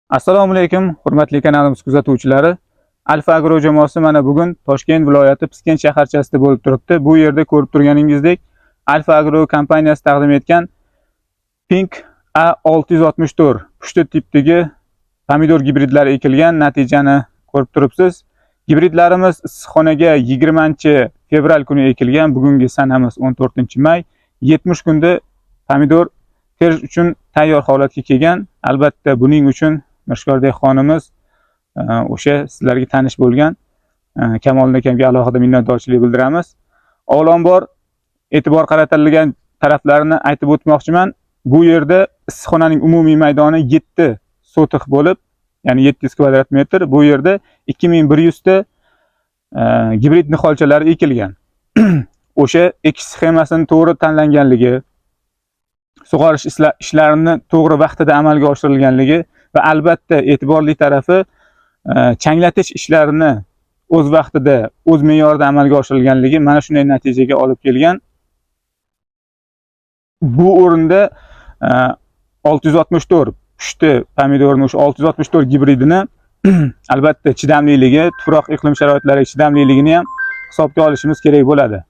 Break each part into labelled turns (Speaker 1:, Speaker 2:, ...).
Speaker 1: Assalomu alaykum, hurmatli kanalimiz kuzatuvchilari. Alfa Agro jamoasi mana bugun Toshkent viloyati Piskent shaharchasida bo'lib turibdi. Bu yerda ko'rib turganingizdek, Alfa Agro kompaniyasi taqdim etgan Pink A664 pushti tipdagi pomidor gibridlari ekilgan. Natijani ko'rib turibsiz. Gibridlarimiz issiqxonaga 20-fevral kuni ekilgan. Bugungi sanamiz 14-may. 70 kunda pomidor terish uchun tayyor holatga kelgan. Albatta, buning uchun Mirshkor dehqonimiz, o'sha sizlarga tanish bo'lgan Kamoliddin akamga alohida minnatdorchilik bildiramiz. Avvalambor e'tibor qaratilgan taraflarini aytib o'tmoqchiman. Bu yerda issiqxonaning umumiy maydoni 7 sotix bo'lib, ya'ni 700 kvadrat metr. Bu yerda 2100 ta gibrid niholchalari ekilgan. O'sha ekish sxemasini to'g'ri tanlanganligi, sug'orish ishlarini to'g'ri vaqtida amalga oshirilganligi va albatta e'tiborli tarafi changlatish ishlarini o'z vaqtida, o'z me'yorida amalga oshirilganligi mana shunday natijaga olib kelgan. Bu o'rinda 664 pushti pomidorni, o'sha 664 gibridini albatta chidamliligi, tuproq iqlim sharoitlariga chidamliligini ham hisobga olishimiz kerak bo'ladi.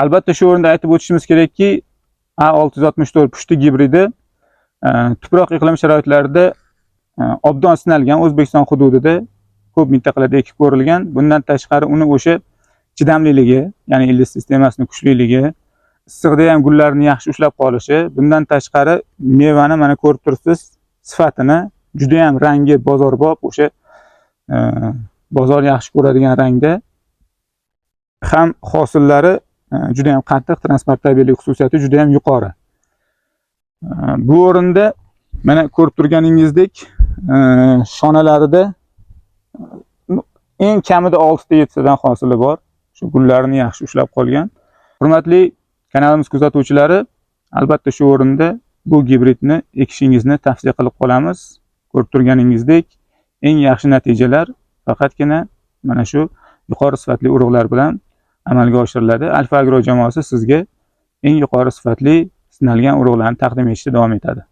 Speaker 1: Albatta, shu o'rinda aytib o'tishimiz kerakki, A664 pushti gibridi tuproq iqlim sharoitlarida obdon sinalgan, O'zbekiston hududida ko'p mintaqalarda ekib ko'rilgan. Bundan tashqari uni o'sha chidamliligi, ya'ni ildiz sistemasini kuchliligi, issiqda ham gullarni yaxshi ushlab qolishi, bundan tashqari mevani mana ko'rib turibsiz, sifatini juda ham rangi bozorbop, o'sha bozor yaxshi ko'radigan rangda ham hosillari juda ham qattiq, transportabillik xususiyati juda ham yuqori. Bu o'rinda mana ko'rib turganingizdek, shonalarida eng kamida 6 ta 7 tadan hosili bor. Shu gullarni yaxshi ushlab qolgan. Hurmatli kanalimiz kuzatuvchilari, albatta shu o'rinda bu gibridni ekishingizni tavsiya qilib qolamiz. Ko'rib turganingizdek, eng yaxshi natijalar faqatgina mana shu yuqori sifatli urug'lar bilan amalga oshiriladi. Alfa Agro jamoasi sizga eng yuqori sifatli sinalgan urug'larni taqdim etishda davom etadi.